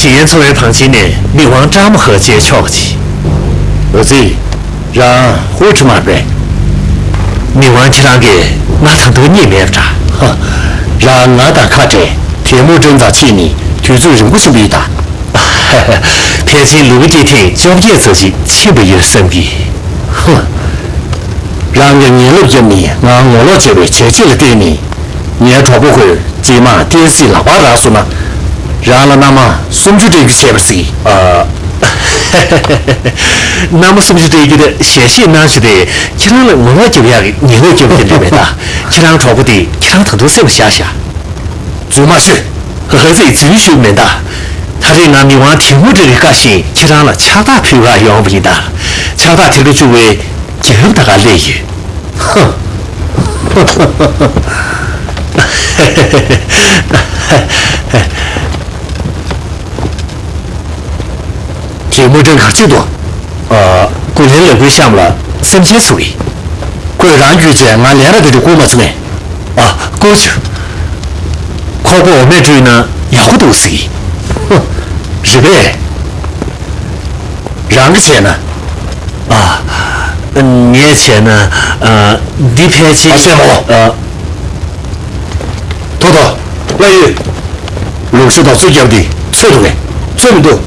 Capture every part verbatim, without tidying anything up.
ཡན་ཚོ་བའི་བང་ཆེན་ནས་མི་དབང་ཀྲང་མོ་ཧོ་བཅས་ཆོག་གི། འོ་ཙི། རང་ཧུའུ་ཁྲི་མ་རེད་པས། མི་དབང་ཁྱེད་རང་གིས་ང་ད་དུང་རྙེད་མེད་པ་འདྲ། ཧ། རང་ང་དང་ཁ་བྲལ། ཐེ་མུ་ཀྲིན་དང་ཕྱིན་ནས་དུས་ཚོད་རིང་པོ་ཕྱིན་པ་ཡིན་ད། ཕལ་ཆེར་ལོ་ངོ་བརྒྱད་ཐེངས་བཅོ་བརྒྱད་ཙམ་ཞིག་ཕྱིན་པ་ཡོད་བསམ་གི། ཧུ། རང་གིས་ངན་ལབ་བརྒྱབ་ནས་ང་ངོ་ལོག་བྱས་པའི་བྱས་རྗེས་ལ་བརྟེན་ནས། ངའི་གྲོགས་པོ་ཁོས་རྗེས་མ་ཏན་སི་ལག་པར་རག་སོང་ན། རང་ལ་མནའ་མ་སུམ་ཅུ་སྤྲད་རྒྱུ་བྱས་པ་ཟིག་ཨ། མནའ་མ་སུམ་ཅུ་སྤྲད་རྒྱུ་དེ་ཞལ་བཞེས་གནང་ཞུ་དེ་ཁྱེད་རང་ལ་ངོ་ལོག་རྒྱབ་ཡག་གི་ངན་ལོག་རྒྱབ་དེ་འདྲ་མེད་ད། ཁྱེད་རང་གྲོགས་པོ་དེ་ཁྱེད་རང་ད་དུང་སེམས་བཞག་བཞག་རྫུན་མ་ཤོད། ཧ་ཙི། རྫུན་ཞུ་མེད་ད། ད་རེས་ང་མི་དབང་ཐེ་མུ་ཀྲིན་གྱི་བཀའ་བཞིན་ཁྱེད་རང་ལ་ཕྱག་རྟགས་ཕུལ་གར་ཡོང་བ་ཡིན་ད། ཕྱག་རྟགས་དེ་ག་བཅུག་པའི་རྒྱལ་རབས་ད་ག་སླེབས་ཡོད། ཧ། ཐེ་མུ་ཀྲིན་ག་རེ་བྱེད་འདུག་ཨ། ཀུན་ལན་ལ་ཀུའི་གཤམ་ལ་སེམས་ཅན་ཚུགས་ཡིན། ཁོས་རང་རྒྱུད་བཅས་ང་ལན་ར་དེ་འདྲ་བསྐུར་མ་ཚུགས་ངས། ཨ། བསྐུར་བྱུང་། ཁོ་ཀོ་འོ་མས་བཀྲུས་ན་ཡག་པོ་འདུག་ཟེར་གི། ཧུ། རེད་པས། རང་གིས་བྱས་ན། ཨ། ངས་བྱས་ན། ཨ། འདི་ཕལ་ཆེར། ཨ། སེ་མོ། ཨ། ཐོ་ཐོ། བླ་ཡུལ། ལུག་ཤ་རྡོག་བཙོས་བརྒྱབ་དེ་ཚོས་འདུག་གས། ཚོས་མི་འདུག་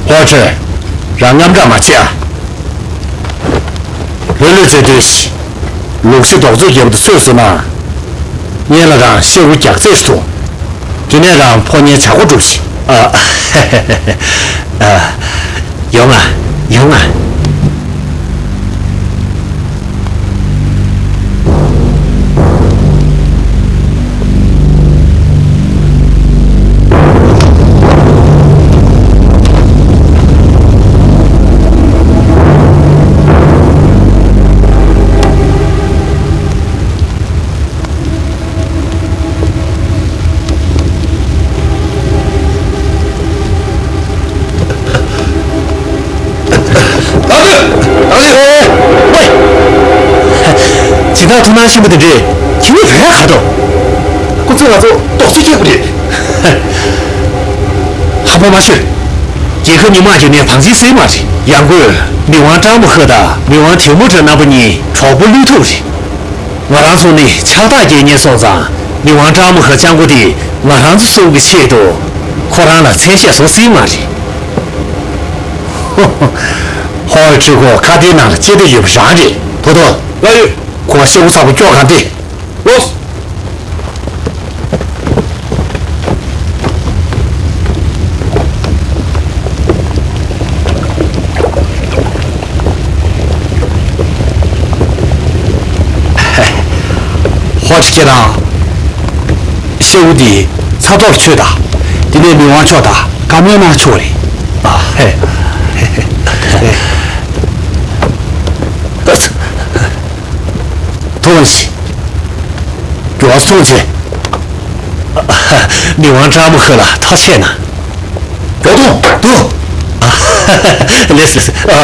ཧོ་ཁྲེ། རང་རྔམ་སྐྲག་མ་བྱེད་ཨ། ལྷོད་ལྷོད་བྱས་སྡོད་ཤིག་ལུག་ཤ་རྡོག་བཙོས་བརྒྱབ་དེ་ཚོས་སོང་ན། སྔོན་ལ་རང་ཤ་བོ་རྒྱགས་ཚད་ཞིག་འཐུང་། དེ་ནས་རང་ཕོ་ཉའི་བྱ་སྒོ་སྒྲུབས་ཤིག་ཨ། ཨ། ཡོང་ང་། ཡོང་ང་། ཨ་ལེ། ཨ་ལེ། ཝེ། སྦྱིན་བདག་ཐུགས་སྣང་ཆེན་པོ་དེ་འདྲས་ཁྱེད་གཉིས་བོད་ཡག་ག་འདུག་ཁོ་ཚོས་ང་ཚོ་རྡོག་རྫིས་རྒྱག་གི་རེད། ཧམ་པ་མ་བཤད། རྒྱལ་ཁབ་གཉིས་དམག་བརྒྱབ་ནས་བང་ཆེན་བསད་མ་རེད། ཡང་སྒོས་མི་དབང་ཀྲང་མོ་ཧོ་དང་མི་དབང་ཐེ་མུ་ཀྲིན་རྣམ་པ་གཉིས་གྲོགས་པོ་བློས་ཐུབ་རེད། ང་རང་ཚོ་ནི་ཕྱག་རྟགས་རྒྱག་མཁན་སོང་ཙང་། མི་དབང་ཀྲང་མོ་ཧོ་སྤྱང་པོ་དེ་ང་རང་ཚོ་གསུམ་གྱི་ཆེད་དུ་ཁོ་རང་ལ་མཚན་ཤས་བཟོ་སྲིད་མ་རེད། ཧོ། ཧོ་ཁྲི་ཁོ་ཁ་བརྡའི་ནང་ལ་ལྕེ་བདེ་ཡོད་པ་རང་རེད། ཐོ་ཐོ། ལགས་ཡོད། ཁོ་ཤ་བོ་ཚ་བོ་སྐྱོ་གང་དེ། ལོས། ཧོ་ཁྲི་ཁྱེད་རང་། ཤེའུ་འདི་ཚ་ཐོག་ཆོད་དང་། དེ་ནས་མི་དབང་མཆོག་དང་བཀའ་མོལ་གནང་ཆོག་རེད། ཨ། ཧེ། ཐོངས་ཤིག་མགྱོགས་སོང་ཆེ། མི་དབང་ཀྲང་མོ་ཧོ་ལ་ཐག་བཅད་ན། མགྱོགས་ཐོངས་དུ། ལེས་ལེས། ཨ་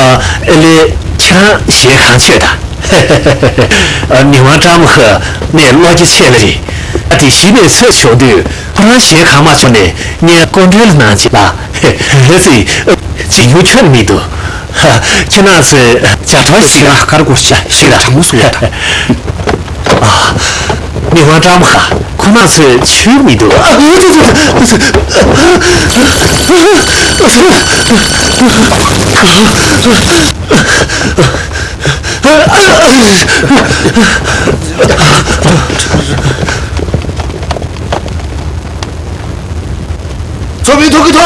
ལེ། ཁྱེད་རང་ཞལ་གང་ཆོད་ད། མི་དབང་ཀྲང་མོ་ཧོ་ནས་བློ་སྐྱེད་ཆེ་ལ་རེད། ཨ་དེ་ཞིབ་པའི་ཚོད་བྱུང་དུས་ཁོ་རང་ཞལ་གང་མ་ཆོད་ནས་ངས་སྐུ་མགྲོན་ལ་གནང་བྱེད་ལ། ཧེ་ཙི། ཇི་ཡུ་ཁྱོད་མི་འདུག་ཁྱེད་རང་ཚོས་བྱ་ཁྲོལ་ཞིག་ལ་གར་དགོས་ཤ་ཞིག་ལ་དྲང་མོ་སུ་ཡོད་ད། མི་དབང་ཀྲང་མོ་ཧོ། ཁོ་རང་ཚོས་ཆོས་མི་འདུག་ཚོ་མི་ཐུག་གི་ཐོ།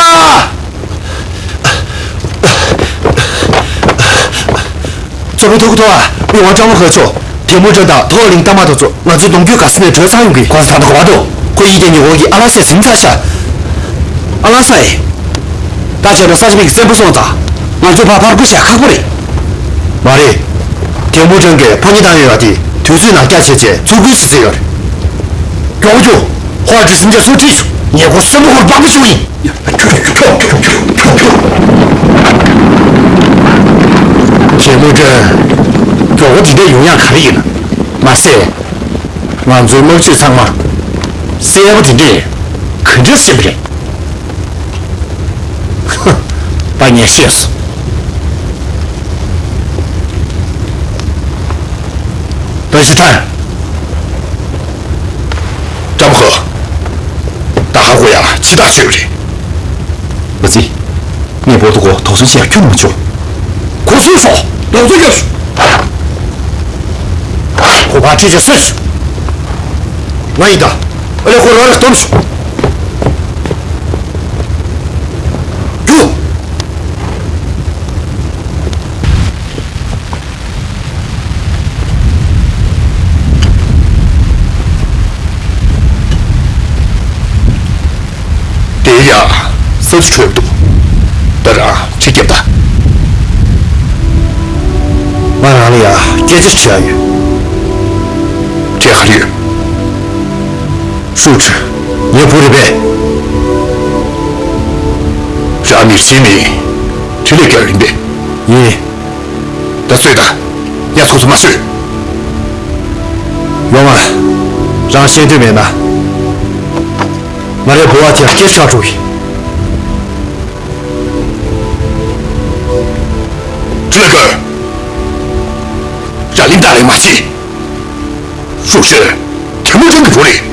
ཚོ་མི་ཐུག་གི་ཐོ། མི་དབང་ཀྲང་མོ་ཧོ་མཆོག་དེ་མུ་ཀྲན་དང་ཐོག་གླིང་རྟ་དམག་དེ་ཚོ་ང་ཚོའི་གདུང་རྒྱུད་དགའ་ས་ནས་བྲོས་ཚར་ཡོང་གི། གོང་ས་ད་ཐོག་བ་དོ། ཁོ་ཡིད་ཀྱི་ཉི་འོག་གི་ཨ་ལ་སས་ཟིན་ཚར་ཤག་ཨ་ལ་སས། ད་བྱས་ན་ས་ཆ་མིག་གི་བཙན་པོ་སོང་ཙང་། ང་ཚོས་ཕར་ཕར་རྒོལ་བྱ་ཁག་པོ་རེད། མ་རེད། དེ་མུ་ཀྲན་གྱིས་ཕོ་ཉ་བཏང་ཡོད་པ་དེ་དུས་ཚོད་ནང་རྒྱ་བྱས་རྗེས་ཚུར་རྒོལ་བྱེད་རྩིས་ཡོད་རེད། མགྱོགས་པོ་རྒྱུགས། ཧོ་ཨ་ཀྲི་སེམས་ཅན་ཚུར་ཁྲིད་བྱུང་། ཉེ་འཁོར་གསོན་པོ་ཁོར་སྦག་སྦག་བྱུང་ཡིན། དེ་མུ་ཀྲན། མགྱོགས་པོ་འདི་འདྲ་ཡོང་ཡག་ག་རེ་ཡིན། མ་ཟད། ང་ཚོའི་དམག་སྤྱི་ཚང་མ། གསལ་པོ་དེ་འདྲས་ག་འདྲས་ཟིན་པ་རེད། ད་ངས་ཤེས་སོང་། ཏན་ཞི་ཁྲན། ཀྲམ་ཧོ། ད་ཧ་གོ་ཡ་ལ་ཕྱི་ཐག་ཆོད་རེད། པ་ཙི། ངས་བོ་ཏོ་གོ་དོགས་ཟོན་བྱས་ཁྱོན་མ་བྱུང་། གོ་སོང་སོང་། ལོག་ཚོད་སྐྱོབ་ཤོག་ཁོ་པ་ཁྲིད་ཅེས་སོས། ང་ཡིན་ད། ཨ་ལེ་ཁོ་རང་རེ་སྟོན་ཤོག་རྒྱུགས། དེ་ཡ། ས་ཆུ་འཕྲོས་འདུག་ད་རང་ཁྲི་རྒྱབ་ད། ང་རང་ལ་ཡ་སྐད་ཆ་དྲི་ཡ་ཡོད། དྲི་ག་རེ་ཡོད། ཧྲུའུ་ཁྲི། ངའི་བུ་རེད་པས། རང་མི་ཤེས་མི། ཁྲི་ལས་རྒྱལ་ཡིན་པས། ཡིན། ད་གསོད་ད། ཡ་ཚོགས་སུ་མ་གསོད། ཡོང་ང་། རང་ཤེས་འདོད་མེད་ན། ང་རའི་བུ་བ་ཅག་སྐད་ཆ་འགྲོ་གི། ཁྲི་ལ་ཀར། རང་ལིང་ཏ་ལིང་མ་བྱེད། ཧྲུའུ་ཧྲི། ཐེ་མུ་ཅང་གི་བུ་རེད།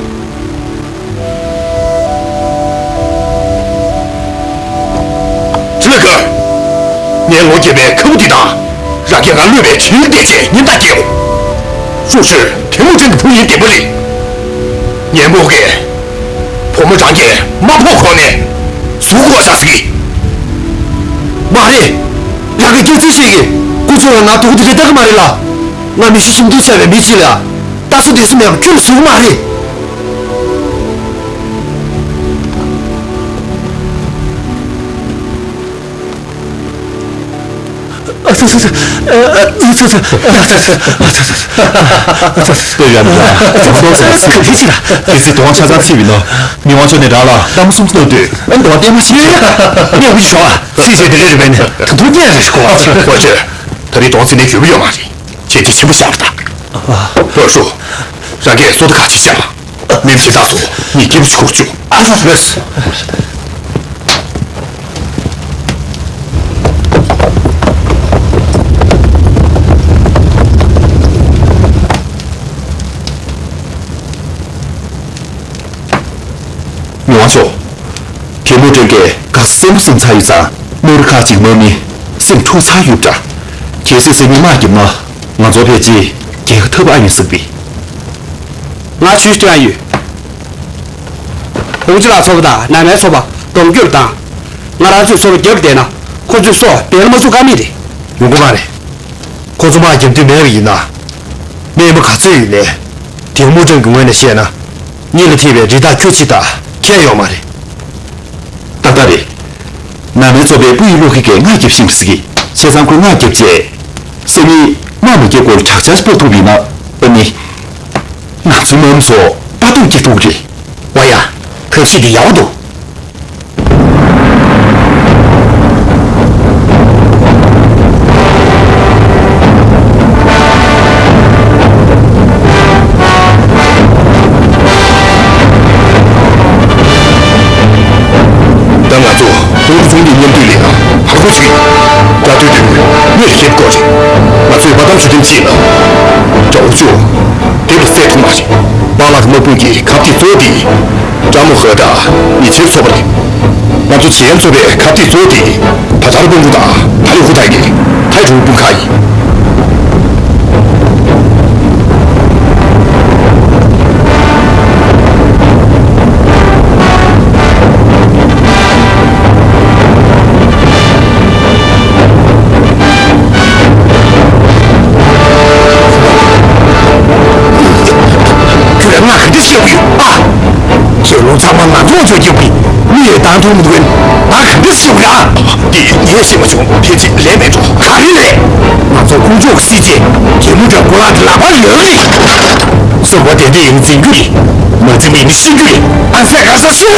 ཁྲི་ལ་ཀར། ངས་ལོ་བརྒྱད་པའི་ཁ་བུ་འདི་དང་། རང་གིས་ང་གློད་པའི་ཁྲིམས་བརྡལ་བྱས་ཉེན་བརྡ་སྐྱེལ། ཧྲུའུ་ཧྲི། ཐེ་མུ་ཅང་གི་བུ་ཡིན་བདེན་པ་རེད། ངའི་རྨོ་གིས། བུ་མོ་རང་གིས་དམའ་ཕོ་གོ་ནས་ཟུག་གོ་ས་ཟིག་མ་རེད། རང་གི་སྐྱེ་ཚུལ་ཞིག་གིས་ཀུ་ཅོ་ལ་ང་དོག་དེ་རེ་ལྟ་གི་མ་རེད་ལ། ང་མི་ཤི་ཤིམ་དུ་ཆ་བའི་མི་ཅིག་ལ། ལྟ་ཚུལ་དེ་སུ་མེད་པ་ཁྱོད་ལ་ཟུག་མ་རེད། ཨ་ཙི་ཙི་ཙི། ཨ་ཙི་ཙི། ཨ་ཙི་ཙི། ཨ་ཙི་ཙི། ལྟོས་ཡ་འདྲ། ཁོང་ཚོ་ཟེར་ཚིག་ག་ཚིག་ཅིག་ལ། དེ་ཚིག་དོན་ཆ་ཚང་ཚིག་ཡིན་ནོ། མི་དབང་མཆོག་ནས་རང་ལ་གཏམ་གསུམ་གནང་དུས། ཨ་འདི་བ་བལྟས་མ་ཤེས། ངས་བུ་ཞོག་ཨ། ཚིག་ཟེར་དེ་རེ་རེ་བས་ནས་ད་དུང་སྙན་རེ་ཞིག་གོ་བ། ཨོ་ཅེ། ད་རེས་དོན་ཚིག་ནས་འགྱོད་པ་ཡོད་མ་རེད། ཁྱེད་ཀྱིས་ཆེན་པོ་བཞག་པ་དང་། ལོ་ཧྲུ། རང་གིས་སོ་ད་ག་ཅིག་བཤད་པ། མི་ཚེ་རྟགས་སུ་ངས་སྐྱིད་པོ་ཆུག་བཅུག་ཨ་ཧ་ལོས། མི་དབང་མཆོག་ཐེ་མུ་ཀྲེང་གིས་ག་སེམས་སེམས་ཚར་ཡོད་ཙང་། རྨོ་རུ་ཁག་ཅིག་མ་མི་སེམས་འཁྲུག་ཚར་ཡོད་འདྲ། གལ་སྲིད་སེམས་མི་མ་སྐྱིད་ན། ང་ཚོ་ཕལ་ཆེར་རྒྱལ་ཁ་ཐོབ་ཨ་ཡོད་བསམ་པས། ང་ཇུས་སྟོན་ཡོད། ཧོང་ཅི་ལགས་ཚོགས་པ་དང་ནང་མའི་ཚོགས་པ་སྡོམ་རྒྱུར་བཏང་། ང་རང་ཚོས་ཚོགས་པ་རྒྱབ་བསྡད་ན་ཁོ་ཚོས་སོ་བེད་མ་བཙུགས་ཀ་མེད་རེད། ཡོང་གི་མ་རེད། ཁོ་ཚོ་དམག་རྒྱབ་མདུན་མེད་པ་ཡིན་ན། རྨས་མ་ག་ཚོད་ཡོད་ནའི། ཐེ་མུ་ཀྲེང་གི་ངོས་ནས་བཤད་ན། གཉིད་ལ་ཐིགས་པའི་རི་དྭགས་ཁྱུ་གཅིག་དང་ཁྱད་ཡོད་མ་རེད། ཏག་ཏག་རེད། ནང་མའི་ཚོགས་པས་སྤུ་ཡི་བློ་ཁེ་གས་ང་རྒྱབ་ཤིང་རེད་ཟེར་གི། བྱས་ཙང་ཁོས་ང་རྒྱབ་བྱས། སེམས་ཡིད་དམག་མི་སྐྱེ་སྐོར་དྲག་ཆར་སྤོ་ཐུབ་ཡིན་ན། ཨ་ནི། ང་ཚོའི་དམག་མི་ཚོ་དཔའ་སྡུག་སྐྱེ་ཐུབ་རེད། ཝ་ཡ། ཐབས་ཤེས་འདི་ཡག་པོ་འདུག་ད་ང་ཚོ་ཧོང་ཀྲུང་གི་མཉམ་འདུས་ལས་ཁང་ཧར་པོ་ཞིག་ཡིན། དགྲ་འདུལ་དུས་མི་ལ་ཁེབས་དགོས་རེད། ང་ཚོས་པ་ཏམ་ཞུ་འགྲེམས་བྱས་ན། དགྲ་བོ་ཚོ་དེ་ལ་བསད་ཐུབ་མ་རེད། པཱ་ལགས་དམག་དཔུང་གི་ཁ་གཏད་གཙོ་བོ་དེ། ཀྲ་མོ་ཧོ་དང་ཉི་ཆེན་ཚོ་པ་རེད། ང་ཚོ་ཆེན་ཚོ་པའི་ཁ་གཏད་གཙོ་བོ་དེ་ད་ཐར་དཔོན་པོ་དང་ད་ལི་ཧུ་ཐའི་གི་ཐའི་ཀྲུང་དཔུང་ཁག་ཡིན། ཁྱོད་ལ་ང་ག་འདྲ་ཤེས་ཀྱི་ཡོད་ཨ། ཁྱེད་ལོ་ཚང་མ་ང་ཚོ་ཚོ་སྐྱོབ་ཀྱི་མི་ཡོད་དང་མཐོང་མི་འདུག་ང་ག་འདྲ་ཤེས་ཀྱི་ཨ། འདི་ངས་ཤེས་མ་བྱུང་། ཕལ་ཆེར་ལས་མེད་འགྲོ། ག་རེ་ལས། ང་ཚོ་དཀོན་མཆོག་གི་སྲིད་ཅེས་རྒྱལ་མོ་འདྲ་གོ་ལག་གི་ལག་པར་ཡོད་རེད། སོ་པ་དེ་འདྲ་ཡིན་འཛིན་རྒྱུ་རེད། མ་འཛིན་པའི་མི་ཤི་རྒྱུ་རེད། ཨན་སེ་ག་ས་སུ།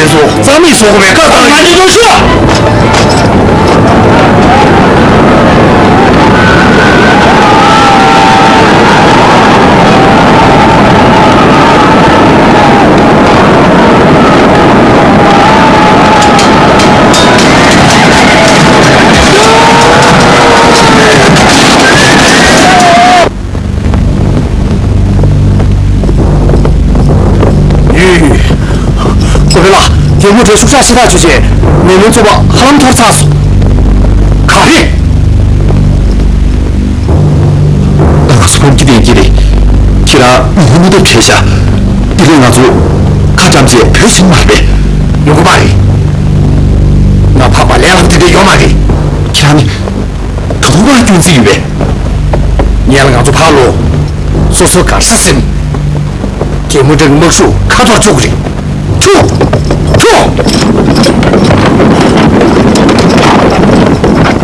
རྩ་མེད་བཟོ་དགོས་པའི་བཀའ་བཏང་ཡོད། ང་ཚོ་ཤོག་ཡུས། གོ་བེ་ལགས། རྒྱལ་མོ་དེ་ཤུགས་ཆག་ཤི་ཐག་ཆོད་རྗེས་མེ་མེ་ཚོ་པ་ཧ་ལམ་འཐོར་ཚར་སོང་། ག་རེ། ང་ཚོ་ཕམ་གྱི་བསྟན་གྱི་རེད། ཁྱེད་རང་མི་ཧུ་མི་ཐུབ་བྲེལ་ཤག་དེ་རིང་ང་ཚོ་ཁ་འཇམ་བྱས་བྲོས་ཕྱིན་མ་རེད་པས། ཡོང་གི་མ་རེད། ང་ཕམ་པ་ལས་སླ་པོ་དེ་འདྲ་ཡོད་མ་རེད། ཁྱེད་རང་ནི། ད་དུང་མ་སྐྱོན་རྩིས་ཡོད་པས། ངས་ལ་ང་ཚོ་ཕར་ལོག་སོ་སོའི་གར་ས་ཟིན། རྒྱལ་མོ་འདྲ་གི་དམག་ཤུགས་ཁ་ཐོར་བཅུག་གི་རེད། ཁྱོ། ཁྱོ།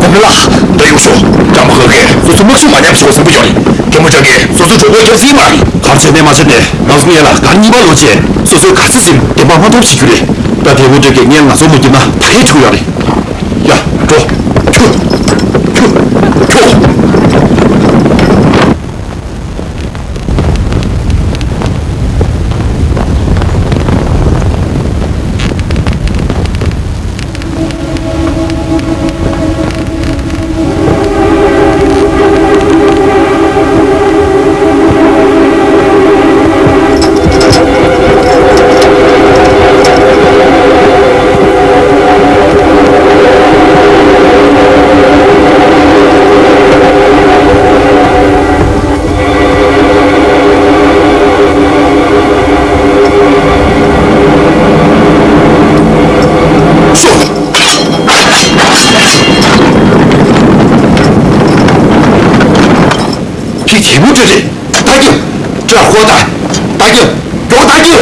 གོ་མི་ལགས། ད་ཡོང་ཤོག་བཀྲ་མ་ཧོ་གིས་སོ་སོའི་དམག་ཤུགས་མ་ཉམས་ཤོག་ཟེར་གི་ཡོད་རེད། རྒྱལ་མོ་འདྲ་གིས་སོ་སོའི་གྲོགས་པོ་སྐྱོབ་སྲིད་མ་རེད། གར་བྱས་ནས་མ་བྱས་ནས་ང་ཚོ་ངས་ལ་གར་གཉིས་པ་ལོག་བྱས་སོ་སོའི་གར་ས་ཟིན་བདེན་པ་མ་ཐོབ་བྱེད་རྒྱུ་རེད། ད་རྒྱལ་མོ་འདྲ་གིས་ངས་ང་ཚོ་མ་སྐྱོབ་ན་ད་གས་ཐུག་ཡོད་རེད། ཡ། འགྲོ། ཁྱོ། ཁྱོ། ཁྱོ། ཕི་དེ་མུ་འདྲ་རེད། ད་རྒྱུ། སྐྲ་ཧོ་ད། ད་རྒྱུ། མགྱོགས་ད་རྒྱུ།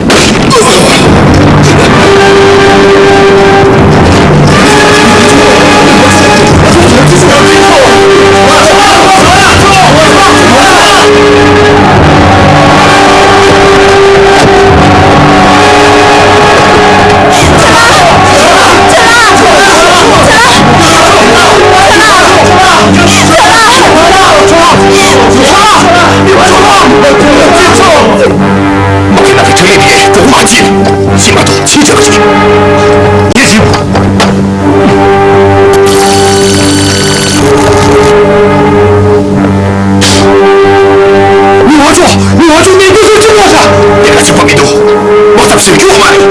མ་གི་ན་གི་ཁྲིམས་ལས་དེ་གྲོགས་མ་བྱེད། ཤི་མ་གཏོགས་ཕྱི་དྲག་ཅིག་ངས་བྱེད། མི་དབང་མཆོག་མི་དབང་མཆོག་ངས་སྐྱོ་སོ་ཅི་མོ་ཤ། དེ་ག་ཅི་པ་མི་འདུག་མ་ཚབ་ཞིག་སྐྱོ་མ་རེད།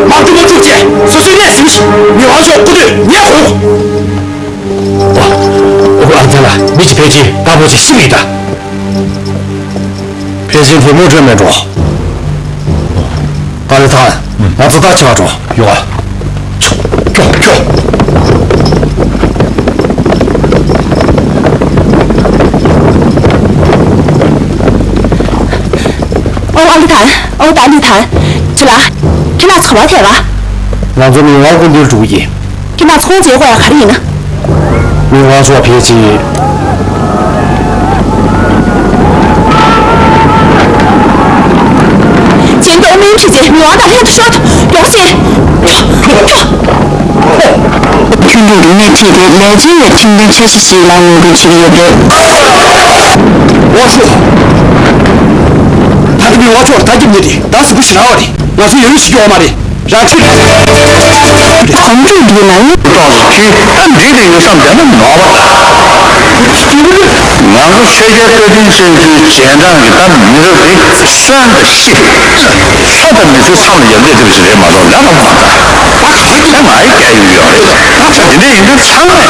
མ་གཏོགས་མ་ཐུག་ཅེས་སོ་སོའི་གནས་ཟིན་ཞིག་མི་དབང་མཆོག་སྐུ་དུས་ཉེ་ཧོ། ཨོ། ཨོ་ཨ་ཙ་ལ་མི་གཅིག་ཕལ་ཆེར་དཀར་པོ་ཅིག་ཤི་བའི་ད། ཕལ་ཆེར་བུ་མོ་སྒྲོལ་མེད་འགྲོ། ཨ་ལེ་ཐང་། ང་ཚོ་ད་ཆ་འགྲོ། ཡོ། ཁྱོ། ཁྱོ། ཨོ་ཨ་ལེ་ཐང་། ཨོ་ད་ཨ་ལེ་ཐང་། ཁྱོད་ལ། ཁྱོད་ལ་ཚོར་བ་ཐེབས་པ། ང་ཚོ་མི་དབང་སྐུ་མདུན་འགྲོ་གི་ཡིན། ཁྱེད་རང་ཚོང་བྱེད་དགོས་ཡ་ག་རེ་ཡིན་ན། མི་དབང་མཆོག་ཕལ་ཆེར། ཅན་ཏོ་མིན་ཁྲི་ཅན་མི་དབང་དང་ལྷན་དུ་ཤོག་མགྱོགས་ཅན། ཁྱོད་འགྲོ་རིང་ནས་ཁྲིད་དེ་ལས་བྱེད་ཡོད་ཁྲིམས་དོན་འཆར་གཞི་ཞིག་ལ་ངོ་རྒོལ་བྱེད་ཀྱི་ཡོད་པས། དབང་ཕྱུག་ད་ལྟ་མི་དབང་མཆོག་ལ་ད་སྐྱིད་ཉེ་དེ་ད་ཟི་བུ་ཞིག་ལ་བ་རེད། ང་ཚོ་ཡོད་ཡོད་ཞིག་སྐྱོ་བ་མ་རེད། རང་ཁྲིད། གོམ་བགྲོད་འདི་ལ་ཡང་། ཏོག་ཙམ་ཁྱི་ད་འགྲིག་དེ་ཡོད་བསམ་བསྡད་ན་ནོར་བ། ང་ཚོ་ཆོས་རྒྱལ་བསྟན་འཛིན་བཙན་པོའི་རྗེས་འབྲང་གི་ད་མི་རབས་དེ་གསོན་དང་ཤི། ས་དང་མི་ཚེ་མཚམས་ལ་ཡར་འདེད་ཐུབ་ཞིག་རེད་མ་གཏོགས་ལས་སླ་པོ་མ་རེད། ད་ང་ཡི་སྐད་ཡིག་ཡོད་རེད། ད་དེ་འདྲ་ཡིན་དུས་ཚང་མས།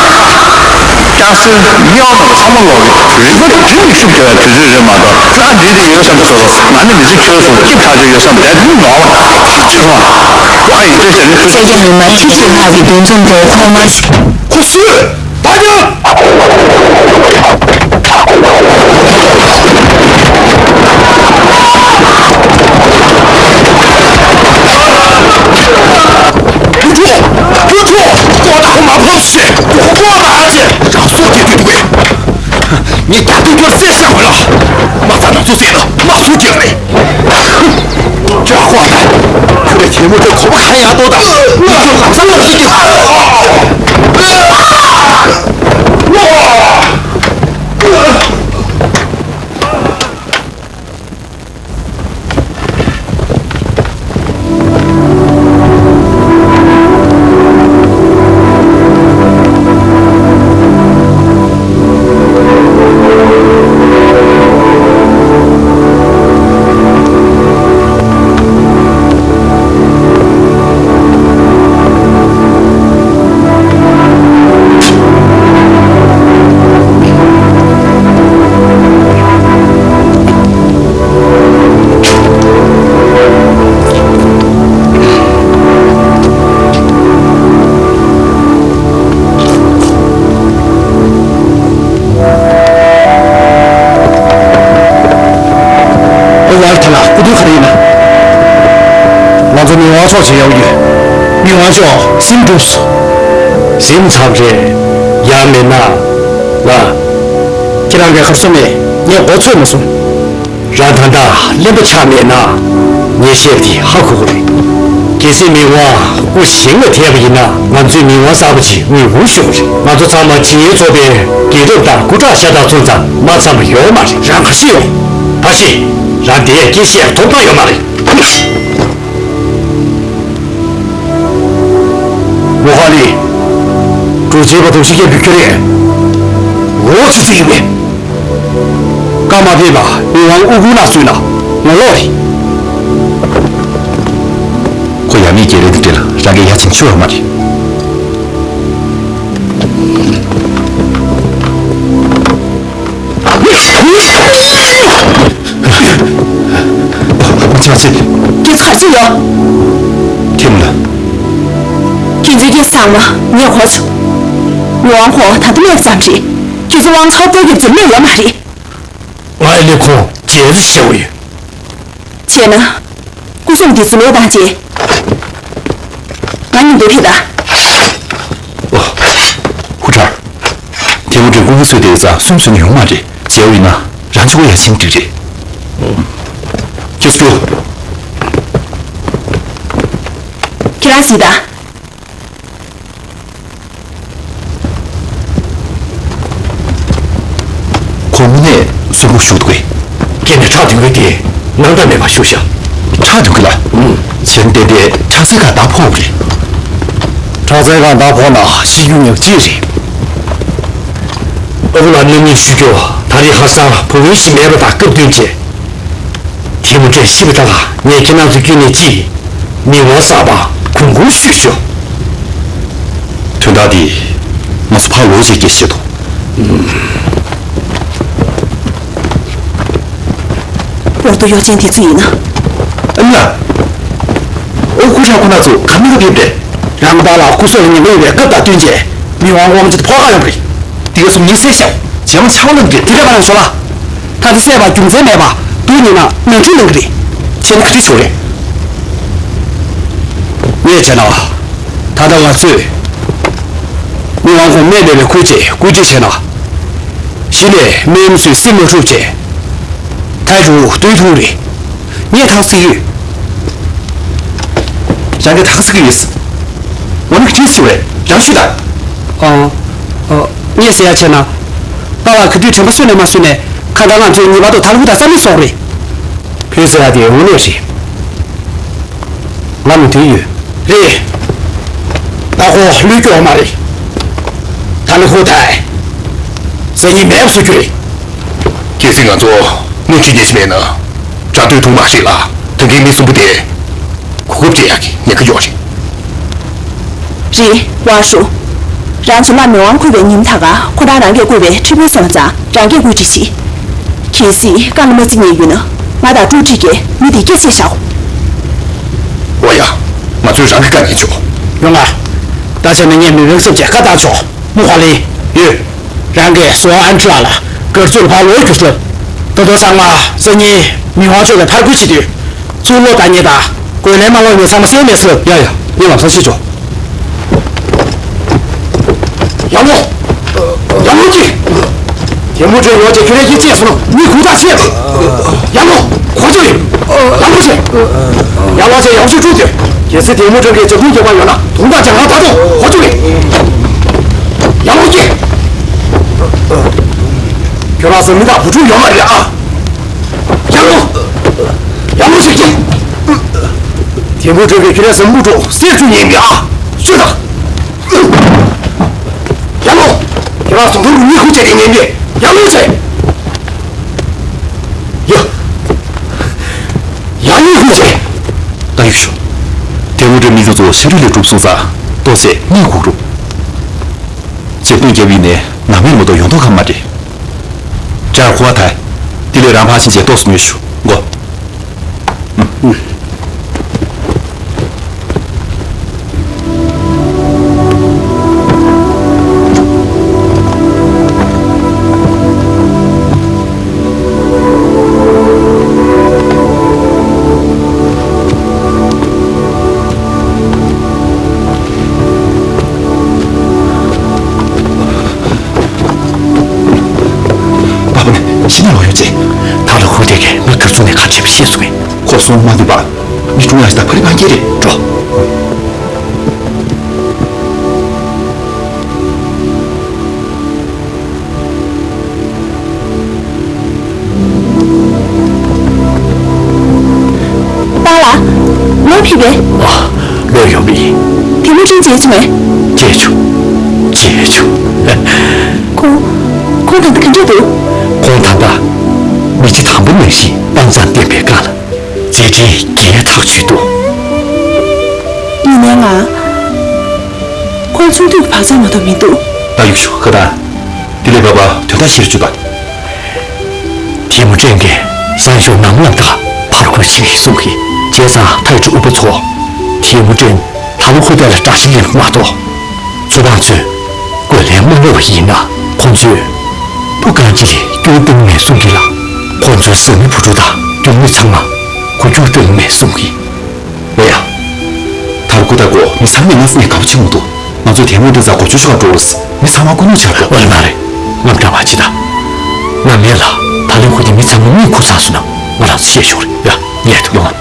སྐྱག་སེར་གཡོག་དང་ཚང་མ་ལོག་གི་རིག་པ་འདི་མི་ཤུགས་རྒྱག་ཡ་དུས་ཚོད་རེད་མ་གཏོགས་ད་འདི་དེ་ཡོད་བསམ་པ་སོ་སོ་ང་ནི་མི་ཚེ་འཁྱོལ་སོང་སྐྱིད་ཐག་ཆོད་ཡོད་བསམ་བསྡད་འདུག་ནོར་བ་ཆེ་བ། ཨ་ཡིན་དེ་ཟེར་ནི། སེར་སྐྱ་མི་མང་ཁྲི་ཆེན་ལྷག་གི་འདུ་འཛོམས་དེར་ཐོག་མར། ཁོ་སུ། ད་ཀྱང་། ཁྱོད་ཚོ། ཁྱོད་ཚོ། ལྐོག་ད་ཁོ་མ་ཕོབ་ཤིག་ཁོ་ལྐོག་མ་ཨ་ཅེ། རང་སྲོག་སྐྱེལ་དུས་འདུག་གས། ངས་རྒྱ་སྟོན་ཁྱོད་བསད་བཞག་གོ་ལ། མ་རྩ་ནང་ཚོ་བསད་ན་མ་སུ་སྐྱེལ་རེད། ཅག་ཁོ་ཨ་ད། ཁྱོད་ དེ་མོ་དེ་གོ་བ་གང་ཡག་ཏོ་དང་། ལམ་སང་ལ་སུ་གྱིས། ཨོ་ཝལ་ཐ་ལ་སྐུ་མདུན་ག་རེ་ཡིན་ན། ང་ཚོ་མི་དབང་ཕྱོགས་ཀྱི་ཡོང་ཡོད། མི་དབང་ཕྱོགས་ཟིན་འགྲུབ་སོང་། ཟིན་ཚར་རེད། ཡ་མེད་ན། ལ། ཁྱེད་རང་གིས་ག་རེ་གསུངས་མེད། ངས་མགོ་ཚོས་མ་སོང་། རང་ད་ལྟ་གླེན་པ་ཆགས་མེད་ན། ངས་བཤད་པ་དེ་ཧ་གོ་གི་རེད། གལ་སྲིད་མི་དབང་སྐུ་བཞེངས་ལ་ཐེབས་པ་ཡིན་ན། ང་ཚོས་མི་དབང་གསར་པ་ཅིག་དབུས་འོས་ཞུ་གི་རེད། ང་ཚོ་ཚང་མ་ཇི་ཡོན་ཚོགས་པའི་རྒྱལ་རབས་དང་སྐུ་དྲག་ཤ་སྟག་ཚོ་ཙམ་མ་འཚམས་པ་ཡོད་མ་རེད། རང་ག་རེ་ཡོང་། ད་ཤེས། རང་དེ་ཡ་སྐད་བཤད་ཐོབ་ཐང་ཡོད་མ་རེད། མོ་ཧ་ལི། འགྲོ་བྱེད་པ་དང་ཤི་རྒྱག་རྒྱུ་ཁྱོད་རེད། འོ་ཆུ་ཚིག་ཡིན་པས། བཀའ་མ་ཕེབས་པ་མི་དབང་དབུ་དགུང་ལ་བཙུགས་ན་ངོ་ལོག་རེད། ཁོ་ཡ་མེད་སྐྱེ་རེ་འདི་འདྲ་ལ་རང་གིས་ཡ་ཆེན་ཆུ་བ་མ་རེད། ཅི་ཅི། ཁྱེད་ཚོ་ག་རེ་བྱེད་ཡོད། ཁྱེད་མི་ལ། ཁྱེད་ཚོའི་སྐད་ཚང་མ་ངས་གོ་བྱུང་། མི་དབང་ཁོང་ད་ལྟ་སླེབས་ཙམ་རེད། ཁྱེད་ཚོ་དབང་ཚོགས་སྤོ་རྒྱབ་ཙམ་སླེབས་ཡོད་མ་རེད། ང་ཨེ་ལེ་ཁོང་རྗེས་སུ་ཞུ་ཡོད། བྱས་ན། སྐུ་སྲུང་འདི་ཚོ་ལོག་བཏང་རྗེས། ང་མཉམ་དུ་ཕེབས་དང་། ཧུ་ཁྲར། དེ་འུ་ཀྲེ་སྐུ་ངལ་གསོས་ཏེ་ས་སུན་སུན་ཡོང་མ་རེད། བྱས་པ་ཡིན་ན་རང་ཚོ་ཡ་ཆེན་འགྲིག་རེད། ཁྱེད་ཚོ། ཁྱེད་རང་གཟིགས་དང་། ཁོ་དངོས་གནས་གསོན་པོ་བཞུགས་འདུག་གས། སྐྱེས་ནས་ཁྲག་འདོན་གྱི་དེ་སྣང་དག་མེད་པར་བཞུགས་ཤག་ཁྲག་འདོན་གྱི་ལ། ཨུམ། བྱས་ན་ཏན་ཏན་ཁྲག་རྩའི་སྒང་མདའ་ཕོག་རེད། ཁྲག་རྩའི་སྒང་མདའ་ཕོག་ན་ཤི་རྒྱུ་ཉག་གཅིག་རེད། ཨ་ཁུ་ལགས་རྣམ་གཉིས་ཞུ་རྒྱུ། ད་རེས་ཧ་སང་བུ་བུན་ཞིག་མེད་པ་དང་སྐབས་བསྟུན་བྱས། དེ་མུ་འབྲས་ཤི་བའི་ཐ་ལ་ངས་ཁྱེད་རང་ཚོ་བསྐྱོན་ནས་ཅི། མི་དབང་གསར་པ་གུང་གུང་ཞུས་ཆོག་དོན་དག་འདི་ང་ཚོ་ཕར་ལོག་བྱས་སྐད་བཤད་དོ། ལོག་ཏུ་གཡོག་ཅན་དེ་ཚོ་ཡིན་ན། ཨ་ནི་ལ། ཨོ་ཁུ་ཧྲ་ཁོ་ན་ཚོ་ག་མི་ལ་ཕེབས་ཏེ། རང་བདག་ལ་སྐུ་སྲོག་ལ་ཉེན་ཁ་ཡོད་པའི་སྐབས་དང་བསྟུན་བྱས་མི་དབང་དབང་ཆེན་དུ་ཕོག་ག་ཡོང་པ་རེད། དེ་ག་སུམ་གཉིས་སེ་ཤོག་བྱེ་མ་ཆང་ལ་འདྲེ་དེ་འདྲ་མ་རང་ཤོག་ལ། ད་དེ་བསད་པ་རྒྱུ་མཚན་མེད་པ་དུ་ཉིན་ན་ནང་འཁྲུག་ལངས་གི་རེད། བྱས་ན་ག་འདྲ་བྱུང་རེད། ངས་བྱས་ན། ད་ལྟ་ང་ཚོས་མི་དབང་ཁོང་རྨས་པའི་ཁུར་བཅས་བཀོད་སྒྲིག་བྱས་ན། གཞི་ནས་རྨས་མ་ཚོས་སེམས་མ་འཁྲུག་བྱས། ཐའི་རུ་སྟོད་ཐུང་རེད། ངས་ཐང་སྲིད་ཡོད། རང་གིས་ཐང་སྲིད་ཀྱི་ཡོད། འོ་ན་ག་འདྲ་བྱུང་རེད། རང་ཞུས་དང་། ཨ། ཨ། ངས་ཟེར་ཡ་བྱས་ན། པཱ་ལགས་ག་དུས་དྲན་པ་གསོས་ནས་མ་གསོས་ནས་ཁ་བརྡ་ང་ཚོས་ངེས་པར་དུ་ད་ལུགས་དང་རྩ་མེད་བཟོ་དགོས་རེད། བོད་ཟེར་ཡ་དེ་དངོས་གནས་རེད། ང་མོས་དེ་ཡོད། རེད། ད་ཁོ་བློས་སྐྱོ་བ་མ་རེད། ད་ནི་ཁོ་ཐའི་སང་ཉིན་མེད་པ་བཟོ་རྒྱུ་རེད། གལ་སྲིད་ང་ཚོ་སྣེ་ཁྲིད་ཉན་ཞིག་མེད་ན། དགྲ་སྟོད་ཐུང་མ་ཞིག་ལ་ད་གིན་མི་གསུམ་པོ་དེ་གོ་སྐབས་སྤྲད་ཡག་གི་ཉེན་ཁ་ཡོད་རེད། རེད། ཝ་ཧྲུ། རང་ཚོ་བླ་མི་དབང་འཁོད་པའི་ཉིན་མཐའ་ག་ཁོ་རང་རང་གིས་བསྐུར་བའི་ཁྲི་དཔོན་སོང་ཙང་རང་གིས་བཀོད་སྒྲིག་བྱེད། གལ་སྲིད་བཀའ་ལ་མ་བརྩི་མཁན་ཡོད་ན་ང་དང་ཀྲུའུ་ཀྲི་གིས་མི་དེ་སྐྱེལ་ཆེད་བཞག་འོ་ཡ། ང་ཚོས་རང་གི་བཀའ་ཉན་ཆོག་ཡོང་ང་། ད་བྱས་ན་ངས་མི་བེང་སབ་ཀྱི་བཀའ་བཏང་ཆོག་མུ་ཧ་ལི། ཡོད། རང་གིས་སོ་ཨན་ཁྲི་ལགས་ལ་སྒར་ཚུར་ཕར་ལོག་རྒྱུ་སླབ། ད་དུང་ཚང་མ་སང་ཉིན་མི་དབང་མཆོག་གིས་ཕར་རྒོལ་བྱེད་དུས། ཚུར་ལོག་བཏང་མཁན་དང་རྒོལ་ལན་མ་སློག་མཁན་ཚང་མ་བསད་མེད་ཟེར། ཡ་ཡ། ངས་ལམ་སང་ཤེས་ཆོག་ཡང་ལོ། ཡང་ལོ་ཅི། དེ་མུ་འབྲས་ཡོད་ཅེས་ཁྱོད་རང་ཡིད་ཆེས་སོང་ན་མི་ཁུག་ཐག་ཆད། ཡང་ལོ། གོ་ཆོད་ཡིན། ཡང་ལོ་ཆེ། ཡང་ལོ་ཆེ་ཡག་ཤོས་བཀྲུས་ཏེ། གལ་སྲིད་ཐེ་མུ་ཀྲན་གྱིས་འཇབ་རྡུལ་བརྒྱབ་པ་ཡོད་ན་དུང་དང་རྒྱ་ནག་ད་དུང་ཧོ་ཅུ་རེད། ཡར་ལོངས་ཀྱིས། ཁྱོད་རང་ཚོ་མི་དང་བུ་ཕྲུག་ཡོད་མ་རེད་ཨ། ཡར་ལོངས། ཡར་ལོངས་ཤིག་ཀྱིས། ཐེ་མུ་ཀྲན་གྱིས་ཁྱོད་རང་ཚོ་མུ་ཕྲུག་གསད་བཅུག་ཉེན་པའི་ཨ། ཤོད་དང་། ཡར་ལོངས། ཁྱོད་རང་ཚོ་མུ་ཕྲུག་གཉིད་ཁུག་བྱས་ཏེ་ཉེན་པའི་ཡར་ལོངས་ཟེར། ཡ། ཡང་ཡང་ཧུ་ཅེ། ད་ཡུལ་ཤོག་དེ་དངོས་འབྲེལ་མི་ཚོགས་གཙོ་བོ་ཤ་རུས་ལས་གྲུབ་སོང་ཙང་ཏོག་ཙམ་གཉིད་ཁུག་རོགས། འཇབ་རྡུལ་བརྒྱབ་ཡིན་ནའི་ནམ་ཡང་མ་གཏོགས་ཡོང་མདོག་ཁ་མ་རེད། ཅར་ཁུ་བ་ཐལ། དེ་ལས་རང་ཕར་ཕྱིན་བྱས་ཏོག་ཙམ་ཉོས་ཤོག་མགོ། པ་པ་ནི་ཕྱི་ནས་ལོག་ཡོང་རྗེས་ཐ་ལ་ཧུ་ཏེ་གིས་ང་གར་སོང་ནས་ག་འདྲ་བྱས་པ་ཤེས་སོང་ངས། ཁོ་སོང་མ་འདུག་པ། མི་ཀྲུང་ཡང་ཞིག་དང་ཕ་རི་ཕ་སྐད་རེད་འགྲོ། པཱ་ལགས། ལོ་ཕི་བས། ཨ། ལོ་ཡོང་བི། དེ་མོ་ཅན་བྱེད་ཆུ་མེད། བྱེད་ཆུ། བྱེད་ཆུ། ཁོང་། ཁོང་ད་ལྟ་ག་འདྲ་འདུག་ཁོང་ད་ལྟ། མི་ཚེ་དང་པོ་ནང་བཞིན་དབང་ཐང་ལྡན་པའི་སྒང་ལ། མཛད་འཕྲིན་རྒྱས་ཐག་ཆོད་འདུག་ཡིན་ནའི་ང་། ཁོང་ཚུགས་དུས་བག་ཆགས་མ་གཏོགས་མི་འདུག་ད་ཡུག་ཤོག་ཁ་དང་། དེ་ལས་བབ་པ་དོན་དག་ཤེར་བཅུག་པ། ཐེ་མུ་ཀྲན་གྱིས་སང་ཞོགས་ནམ་ལངས་དག་ཕར་འགུལ་བྱེད་ཀྱི་གསུང་གི། བྱས་ཙང་ཐའི་ཀྲུའུ་པ་ཚོ། ཐེ་མུ་ཀྲན་ཐ་ལོ་ཁོ་ཏའི་ལ་དགྲ་ཤ་ལེན་མ་གཏོགས། ཚོ་པ་ཚོས་རྒོལ་ལན་མ་སློག་པ་ཡིན་ན་ཁོང་ཚོས་བུ་གང་ཅི་ལས་སྐྱོན་གཏོང་མེད་གསུང་གི་ལ། ཁོང་ཚོའི་བཟའ་མི་བུ་ཕྲུག་དང་སྐྱོན་མི་ཚང་མ་འགུལ་སྐྱོད་གཏོང་མེད་གསུང་གི། ལོ་ཡ། ཐར་ཁུ་ད་གོ་མི་ཚང་མས་ང་སེམས་དགའ་པོ་བྱེད་མི་འདུག་ང་ཚོས་དེ་སྔོན་དེ་ཚ་གོ་ཆོད་ཆོག་འགྲོ་རུ་མི་ཚང་མ་ཀུན་སློང་ཆགས་འགྲོ། ཨོ་ལེ་མ་རེད། ངམ་འདྲ་བ་ཅི་ད། ང་མེད་ལ་ད་ལན་ཁུ་དེ་མི་ཚང་མ་མིག་ཁུ་ཚང་སོང་ན་ང་རང་ཚོ་ཤེས་ཤོག་རེད་ཡ། ངས་ཐུག་ལོང་།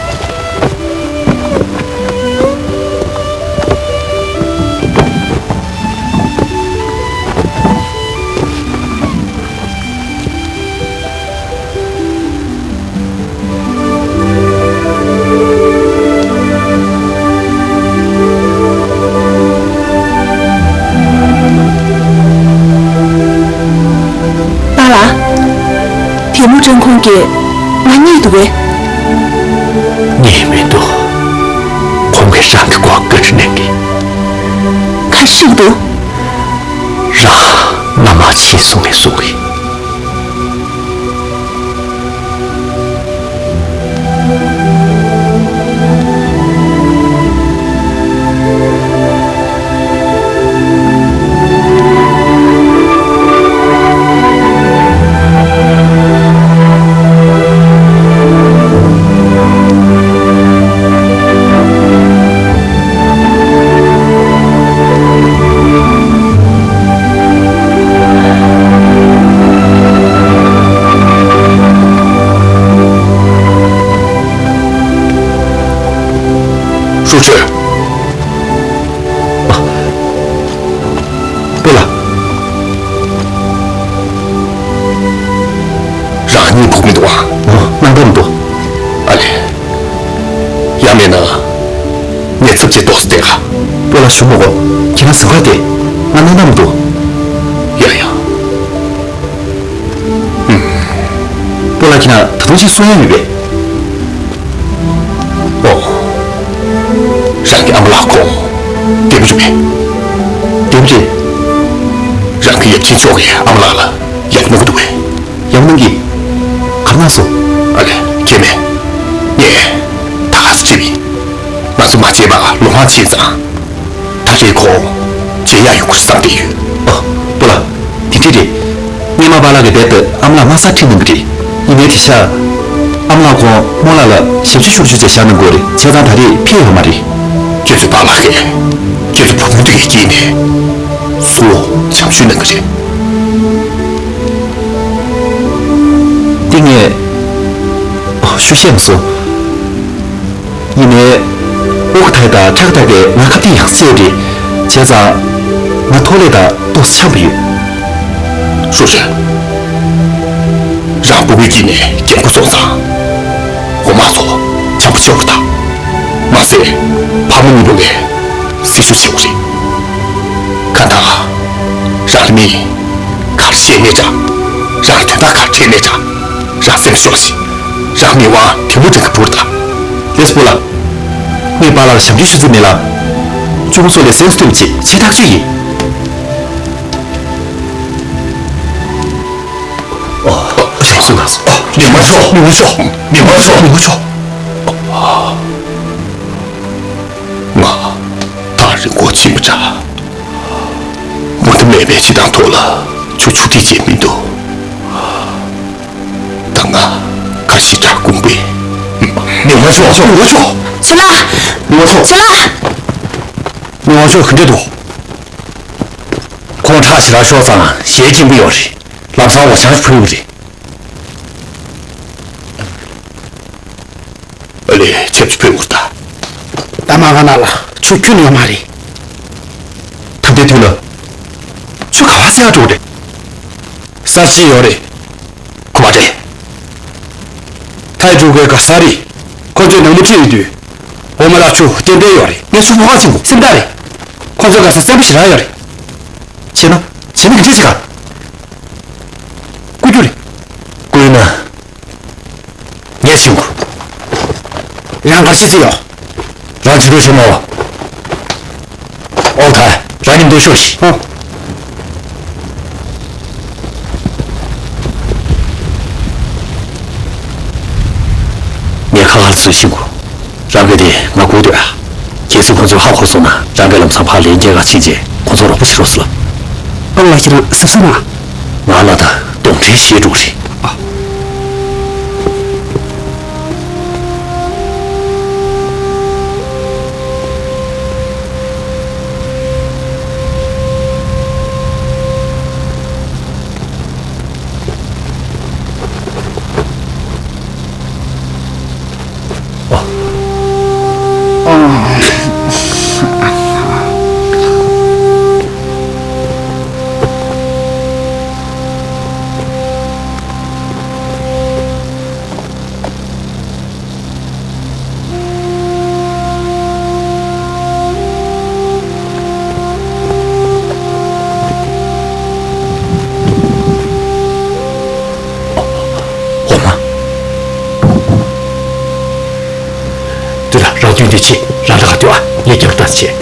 པཱ་ལགས། དེ་མུ་ཀྲན་ཁོང་གིས་ང་རྙེད་འདུག་གས། རྙེད་མི་འདུག་ཁོང་གིས་རང་གི་སྐོར་བཀའ་འདྲི་གནང་གི། ག་རེ་ཞུ་གི་འདུག་རང་མནའ་མ་ཕྱིན་སོང་ངས་གསུང་གི། ཧྲུའུ་ཅུན། ཨ། པོ་ལགས། རང་གཉིད་ཁུག་མི་འདུག་ཨ། ཨོ། སྣང་དག་མི་འདུག་ཨ་ལེ། ཡང་མིན་ན། ངས་ཚབ་བྱེད་ཏོག་ཙམ་བསྡད་ག་པོ་ལགས་ཞུ་མི་དགོས། ཁྱེད་རང་གཟིམ་ཁ་བསྡད། ང་སྣང་དག་མི་འདུག་ཡ་ཡ། ཨུམ། པོ་ལགས་ཁྱེད་རང་ད་དུང་ཅིག་གསུང་ཡ་ཡོད་པས། ཨོ། རང་གི་ཨ་མ་ལགས་ཁོ། བདེ་པོ་རེད་པས། བདེ་པོ་རེད། རང་གི་ཡབ་ཆེན་མཆོག་གིས་ཨ་མ་ལགས་ལ་ཡག་པོ་གནང་གི་འདུག་པས། ཡག་པོ་གནང་གི། ག་རེ་གནང་སོང་། ཨ་ལེ། ཁྱེད་མེད། ངས་ད་ག་ཚོད་བྱས་པ་ཡིན། ང་ཚོ་མ་བྱས་པ་ལོ་མང་ཕྱིན་ཙང་། ད་རེས་ཁོ་བྱེད་ཡག་ཡོང་གི་རེད་བསམ་བསྡད་ཡོད། ཨ། པོ་ལགས། དེ་འདྲ་རེད། སྔོན་མ་པཱ་ལགས་ཀྱིས་རྦད་དེ་ཨ་མ་ལགས་དམའ་སར་ཁྲིད་གནང་གི་རེད། ཡིན་ནའི་དེང་སང་ཨ་མ་ལགས་ཁོང་རྨོ་ལགས་ལ་ཞབས་ཕྱི་ཤུགས་ཆེ་བྱས་བཞག་གནང་དགོས་རེད། བྱས་ཙང་ད་རེས་ཕེབས་ཡོད་མ་རེད། ཁྱེད་ཚོའི་པཱ་ལགས་ཀྱིས་ཁྱེད་ཚོ་བུ་མོ་འདི་གའི་དཀྱིལ་ནས་སུ་བྱམས་ཆུང་གནང་གི་རེད། འདི་ངས་ཨོ་ཤུགས་བཤད་མ་སོང་། ཡིན་ནའི། ཨོ་ཁུ་ ཐའི་དང་ཁྲག་དག་པས་ང་ཁ་གཏད་ཡག་སེ་རེད། བྱས་ཙང་། ང་ཐོག་ལས་དང་ཏོག་ཙམ་འཆམ་པོ་ཡོད། ཧྲུའུ་ཞན། རང་སྤུ་གུའི་དཀྱིལ་ནས་རྒན་རྒོན་སོང་ཙང་། འོ་མ་ཚོ་འཆམ་པོ་བྱེད་དགོས་ད། མ་ཟད། ཕ་མ་གཉིས་པོ་ལ་སྲི་ཞུ་བྱེད་དགོས་རེད། གང་ལྟར། རང་ལ་མི་ག་རེ་བཤད་ནའི་འདྲ། རང་ལ་དོན་དག་ག་རེ་འཕྲད་ནའི་འདྲ། རང་སེམས་ཤོར་ཞིག་རང་མི་དབང་དེ་མོ་འདྲ་གི་བུར་ད། ལེས་པོ་ལགས། ངས་པཱ་ལགས་ལ་ཞབས་འདྲེན་ཞུ་རྩིས་མེད་ལ། གཅུང་མོ་ཚོ་ལ་སེམས་སྟོབས་ཆེ་ཆེ་ཐག་ཆོད་ཡིན། ཨོ། ཨོ། ཞབས་སུ་མ་སོང་། ཨོ། མི་མ་ཤོག་མི་མ་ཤོག་མི་མ་ཤོག་མི་མ་ཤོག་ང་ཐག་རིང་པོ་ཕྱིན་པ་འདྲ། མུ་མཐུད་མེད་པའི་བྱེད་སྟངས་ཐོག་ལ་ཁྱོད་ཆུ་ཐིགས་བྱས་མི་འདུག་ད་ང་ཁ་ཤས་དྲག་དགོངས་པས། མི་མ་ཤོག་མི་མ་ཤོག་ཞུ་ལགས། མི་མ་ཤོག་ཞུ་ལགས། མི་མ་ཤོག་ག་འདྲ་འདུག་ཁོང་ཁྲག་ཞེ་དྲག་ཤོར་ཙང་ཞལ་སྐྱིན་པོ་ཡོད་རེད། ལམ་སང་འོ་ཆང་ཕུལ་བ་རེད། ཨ་ལས་ཆབ་ཆུ་ཕུལ་དགོས་ད། ད་མ་ག་ན་ལ་ཆུ་ཁྱོན་ཡོད་མ་རེད། ཐབས་བདེ་དུས་ལ། ཆུ་ག་བ་སེ་ཡ་འགྲོ་རེད། གསར་བརྗེ་ཡོད་རེད། ཁོ་པ་ཏྲེ། ཐའི་ཀྲུའུ་ཀའི་ག་ས་རི། ཁོ་ཚོས་ནང་མི་ཁྲིད་ཡོད་དུས། འོ་མ་ལ་ཆུ་གཏན་གཏན་ཡོད་རེད། ངས་ཆུ་ཕོ་ཁ་ཆེན་པོ་སེམས་ཐག་རེད། ཁོ་ཚོ་ག་ས་བཙན་པོ་ཞེ་དྲག་ཡོད་རེད། བྱས་ན། བྱས་ན་ག་འདྲས་བྱེད་ག་བསྐུལ་རྒྱུ་རེད། བསྐུལ་ན། ངས་ཤེས་དགོས། རང་གར་ཤེས་ཚེ་ཡོད། རང་ཕྱི་རུ་ཤོག་མོ། ཨོ་ཐ། རང་ཉིད་འདུག་ཤོག་ཤིག་ཨོ། ངས་ཁ་ཁར་ཚུར་ཤེས་དགོས། རང་གི་དེ་ང་སྒུག་སྡོད་ཨ། གལ་སྲིད་ཁོ་ཚོས་ཧ་གོ་སོང་ན་རང་གི་ལམ་སང་ཕར་ལན་རྒྱག་ག་ཕྱིན་རྗེས་ཁོ་ཚོར་རོགས་པ་བྱེད་རོགས་ཟེར་ལབ། ཨ་ལགས་ཁྱེད་རང་གཟབ་གཟབ་གནང་། ང་ལ་ད་གདོན་འདྲེ་ཞེད་འགྲོ་གི་རེད། ཨ། འོ་མ། འདི་ལ་རང་དུས་འདི་ཆེ་རང་ལ་ག་དུས་ཨ་ངས་རྒྱབ་ལྟ་བྱེད།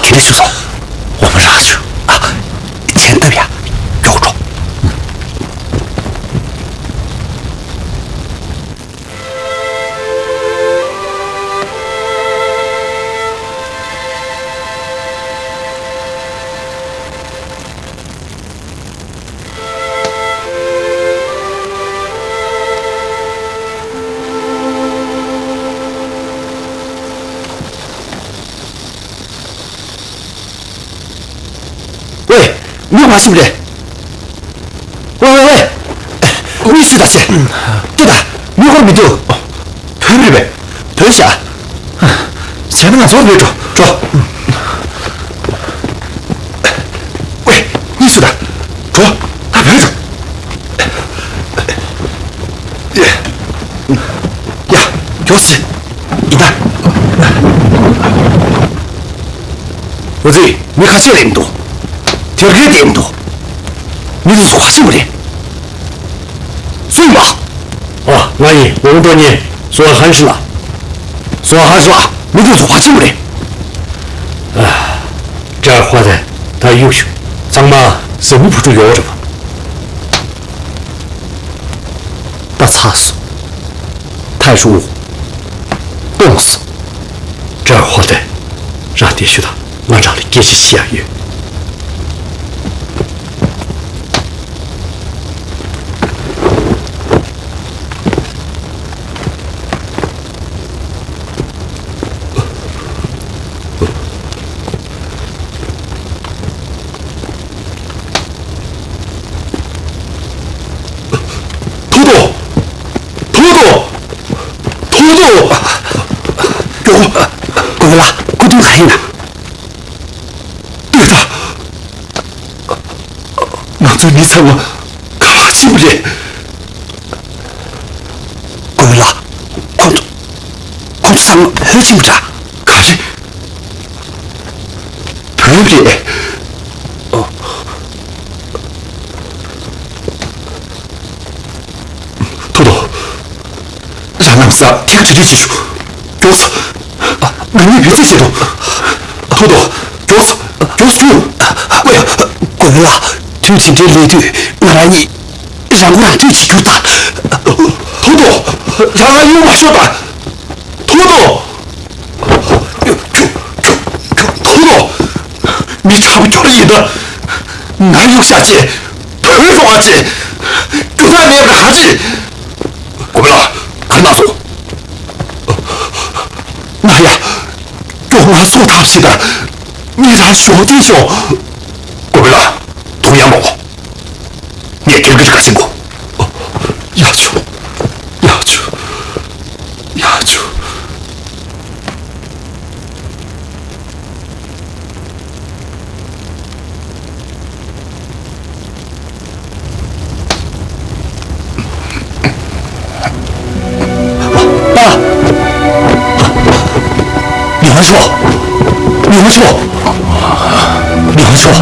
ཁྱེད་རང་ཚོ། འོ་མ་རག་བྱུང་། ཨ། ཚན་ཐབ་ཡ། མགྱོགས་འགྲོ། ཝེ། མི་མ་ཤི་མ་རེད། ཝེ་ཝེ་ཝེ། མི་ཤི་ད་ཟེར། ལྟོས་ད། མི་ཧོར་མི་འདུག་བོད་མི་རེད་པས། བོད་ཤ། བྱས་ན་ང་ཚོ་བོད་འགྲོ་འགྲོ། ཝེ། གཉིས་སུ་ད། འགྲོ། ད་བོད་འགྲོ། ཡ། མགྱོགས་སེ། ཡིན་ད། འོ་ཙི། མི་ཁ་ཤས་ལེན་འདུག་དེར་གས་བསྡད་འདུག་མི་དེ་ཚོ་ག་ཕྱིན་པ་རེད། སུ་ཡིན་པ། ཨ། ང་ཡིན། ཝང་ཏོ་ཉེ། སུ་ཧན་ཧྲི་ལ། སུ་ཧན་ཧྲི་ལ། མི་དེ་ཚོ་ག་ཕྱིན་པ་རེད། ཨ། ཀྲར་ཧོ་ཏེ་ད་གཡུག་ཞུ། ཚང་མ་ཟབ་མོ་བུ་ཕྲུག་ཡོད་རེད་པ། ད་ཚར་སོང་། ཐའི་ཧྲུའུ། སྟོངས་སོང་། ཀྲར་ཧོ་ཏེ། རང་བསྡད་ཤོག་དང་། ང་རང་ལ་སྐད་ཆ་བཤད་ཡ་ཡོད། མགྱོགས། དགོན་པ་ལགས། སྐུ་དུམ་ག་ཡིན་ན། ལྟོས་དང་། ང་ཚོའི་མི་ཚང་མ་ག་པར་ཕྱིན་པ་རེད། དགོན་པ་ལགས། ཁོང་ཚོ། ཁོང་ཚོ་ཚང་མ་བོད་ཕྱིན་པ་འདྲ། ག་རེ། བོད་རེད། ཨོ། ཐོ་ཐོ། རང་ལམ་སང་ཐད་ཀར་གྲ་སྒྲིག་བྱེད་ཤོག་མགྱོགས་སོ། ང་གཉིས་བེད་སྤྱོད་བྱེད་དོ། ཐོ་ཐོ། མགྱོགས་སོ། མགྱོགས་སོ། ཨོ་ཡ། དགོན་པ་ལགས། དུས་དེ་འདྲའི་སླེབས་དུས་ང་རང་གཉིས་རང་མགོ་རང་ཐོན་བྱེད་རྒྱུ་ད། ཐོ་ཐོ། རང་ལ་གཡུག་མ་ཤོག་ད། ཐོ་ཐོ། ཐོ་ཐོ། མི་ཁྲ་བོ་ཁྱོད་ཡིན་ད། ང་གཡུག་བཞག་ཅེས། བོད་སོང་བ་ཅེས། རྒྱུ་ཐག་མེད་པ་ག་ཅི། དགོན་པ་ལགས། ག་རེ་གནང་སོང་། ང་ཡ། མགྱོགས་ང་སོ་ཐབས་ཤིག་དང་། མི་རང་ཞོག་དེ་ཞོག་དགོན་པ་ལགས། དུག་ཡང་མོ། ངས་ཁྱེད་ཀྱི་ག་ཅི་གོ། ཡག་ཆུ། ཡག་ཆུ། ཡག་ཆུ། པཱ། མི་དབང་ཆོག་མི་དབང་ཆོག་མི་དབང་ཆོག་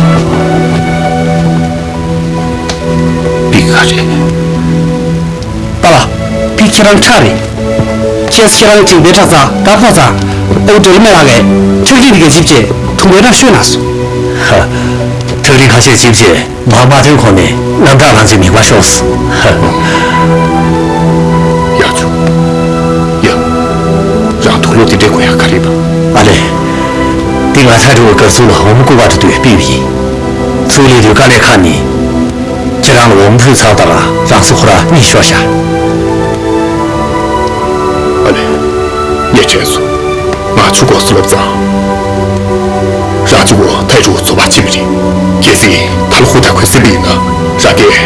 པི་ག་རེད། པཱ་ལགས། པི་ཁྱེད་རང་ཁྲག་རེད། ཁྱེད་ཁྱེད་རང་ཅིག་བེ་ཁྲག་ཙང་དཀར་ཕོག་ཙང་། ཨོ་ཏྲེ་ལི་མེ་ལགས་ཀྱིས་ཁྲག་རིགས་དེ་ག་ཅིབ་ཅེས་ཐུང་བའི་རང་ཤོད་ན་སོ། ཧ། ཁྲག་རིགས་ཁ་ཤས་ཅིབ་ཅེས། མ་མ་ཐོན་གོང་ནས་རྣམ་དག་རང་ཚོའི་མིག་པ་ཤོག་ཡ་ཆུ། ཡ། རང་དུག་ལོག་དེ་འདྲའི་དགོས་ཡག་ག་རེ་ཡིན་པ། ཨ་ལེ། འདི་ང་ཚ་དྲུག་གི་སྐབས་སུ་ལ་འོ་མ་སྐུ་པར་དུ་སྡོད་པའི་ཡིན། ཚུར་ལས་དུས་དཀའ་ལས་ཁག་ནི། ཁྱེད་རང་ལ་འོ་མ་ཕུལ་ཚར་དང་རང་སེམས་ཁོ་ར་གཉིད་ཤོར་ཤག་ཨ་ལེ། ངས་དྲན་སོང་། ང་ཆུ་འགོ་སུ་ལབ་ཙང་། རང་གཅིག་པོ་ཐའི་ཀྲུའུ་འཚོ་བ་ཕྱིན་པ་རེད། གལ་སྲིད་ད་ལོ་ཧུ་ཐའི་ཁོའི་སྲིད་པ་ཡིན་ན་རང་གིས་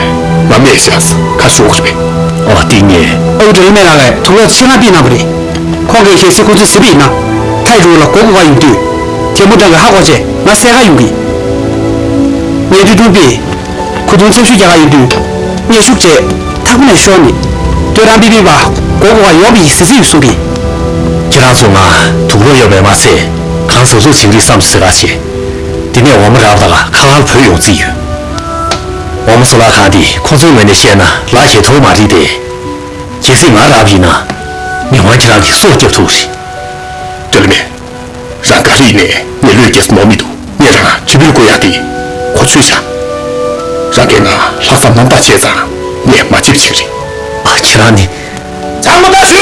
ང་མེད་བཞག་ཁ་ཤོག་རེད་པས། ཨོ་དེ་ངས། ཨོ་ཀྲེ་ལི་མེ་ལགས་ཀྱིས་དུག་ལོག་ཆེད་མངགས་ཕུལ་གནང་བ་རེད། ཁོང་གིས་གལ་སྲིད་ཁོ་ཚོའི་སྲིད་པ་ཡིན་ན་ཐའི་ཀྲུའུ་ལ་མགོ་སྒུར་ག་ཡོང་དུས། དེ་མོ་འདྲ་གི་ཧ་གོ་བྱས་ང་བསད་ག་ཡོང་གི། ངས་དུས་ཐུང་པས། ཁུ་ཐུང་ཚབ་ཞུ་རྒྱག་ག་ཡོང་དུས། ངས་ཤུགས་བྱས། ཐག་པ་ནས་ཤོར་ནས། སྟོད་རང་པི་པི་པ། མགོ་སྒུར་ག་ཡོང་བའི་ཟི་ཟི་ཡོད་གསུང་གི། ཁྱེད་རང་ཚོ་ང་དུག་ལོག་ཡོད་པས་མ་ཚད། གང་ཟབ་ཟོབ་བྱེད་ཀྱི་རེད་བསམ་ཟེར་ག་བྱས། དེ་ནས་འོ་མ་རག་པ་དང་ཁ་ཁར་བུད་ཡོང་རྩིས་ཡོད། འོ་མ་བཟོ་ལག་ཁང་དེ་ཁོ་ཚོའི་ངོས་ནས་བཤད་ན་ལག་ཁྱེར་ཐོགས་མ་རེད་དེ། གལ་སྲིད་ང་རག་པ་ཡིན་ན། མི་དབང་ཁྱེད་རང་གི་སྲོག་སྐྱོབ་ཐུབ་རེད། འདོད་ལ་མེད། རང་ག་རེ་ཡིན་ནས་ངས་བློས་འགེལ་ནོར་མི་འདུག་ངས་རང་ཁྲི་པིར་བསྐོ་ཡག་དེ་གོ་ཆོད་བཞག་རང་གིས་ང་ལྷག་བསམ་རྣམ་དག་བྱས་ཙང་ངས་མ་བརྗེད་པ་བྱས་རེད། ཨ་ཁྱེད་རང་ནི། ཚང་མ་ལྟ་ཞུ།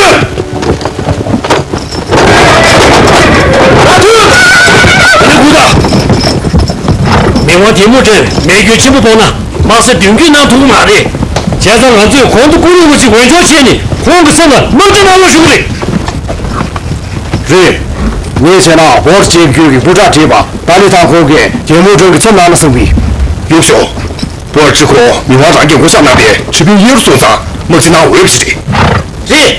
ཨ་ཐུ། ཨ་ནི་གུ་ད། མི་དབང་དེ་མུ་ཀྲེང་མེ་སྐྱོན་ཆེན་པོ་ཕོག་ན་དམག་ས་མདུན་སྐྱོད་གནང་ཐུབ་ཀྱི་མ་རེད། བྱས་ཙང་ང་ཚོས་གོང་དུ་བཀུར་འོས་པ་ཞིག་འོས་སྦྱོར་བྱས་ནས་ཁོང་གི་སེམས་ལ་དམག་རྒྱག་གནང་རོགས་ཞུ་གི་རེད། རེད། ངས་བྱས་ན་བོར་ཅེབ་ཁྱོད་ཀྱི་སྐུ་དྲག་བྲིས་པ་ཏཱ་ལི་ཐང་ཁོང་གིས་རྒྱལ་མོ་ཀྲུང་གི་ཚབ་གནང་ན་བསམ་གི། ཡོད་ཤོག་བོར་ཅི་ཁོ་མི་དབང་རང་གི་མགོ་བཤམས་གནང་བའི་ཁྲི་པིན་གཡས་རུ་སོང་ཙང་དམག་སྤྱི་གནང་འོས་པ་ཞིག་རེད། རེད།